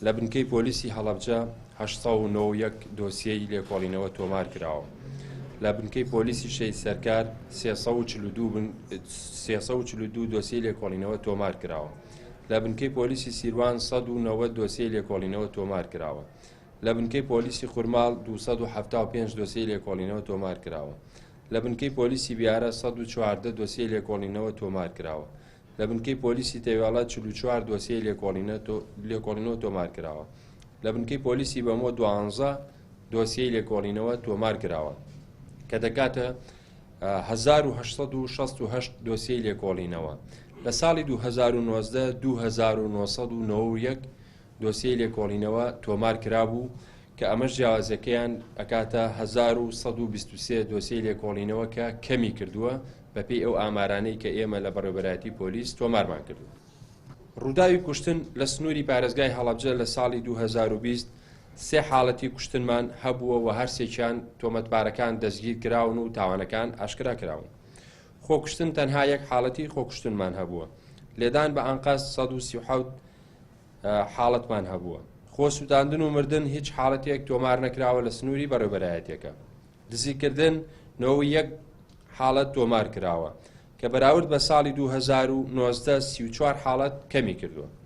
لە بنکەی پۆلیسی هەڵەبجە 891 دۆسیەی لێکۆڵینەوە تۆمار کراوە. لە بنکەی پۆلیسی شەهید سەرکار 342 دۆسیەی لێکۆڵینەوە تۆمار کراوە. لە بنکەی پۆلیسی سیروان 190 دۆسیەی لێکۆڵینەوە تۆمار کراوە. لە بنکەی پۆلیسی خورماڵ 275 دۆسیەی لێکۆڵینەوە تۆمار کراوە. لە بنکەی پۆلیسی بیارە 114 دۆسیەی لێکۆڵینەوە تۆمار کراوە. لە بنکەی پۆلیسی تەوێڵە 44 دۆسیەی لێکۆڵینەوە تۆمار کراوە. لە بنکەی پۆلیسی بەمۆ 12 دۆسیەی لێکۆڵینەوە تۆمار کراوە کە دەکاتە 1868 دۆسیەی لێکۆڵینەوە. لە ساڵی 2019 2991 دۆسیەی لێکۆڵینەوە تۆمار کرابوو کە ئەمەش جیاوازیەکەیان ئەکاتە 1123 دۆسیەی لێکۆڵینەوە کە کەمی کردووە بەپێی ئەو ئامارانەی کە ئێمە لە بەڕێوەبەرایەتی پۆلیس تۆمارمان کردووە. ڕووداوی کوشتن لە سنووری پارێزگای هەڵەبجە لە ساڵی 2020 سێ حاڵەتی کوشتنمان هەبووە و هەرسێکیان تۆمەتبارەکان دەستگیر کراون و تاوانەکان ئاشکرا کراون. خۆکوشتن تەنها یەک حاڵەتی خۆکوشتنمان هەبووە. لێدان بە ئەنقەست 137 حاڵەتمان هەبووە. خۆسووتاندن و مردن هیچ حاڵەتێک تۆمار نەکراوە لە سنووری بەڕێوەبەرایەتیەکە. دزیکردن 91 حاڵەت تۆمار کراوە کە بەراورد بە ساڵی 2019 34 حاڵەت کەمی کردووە.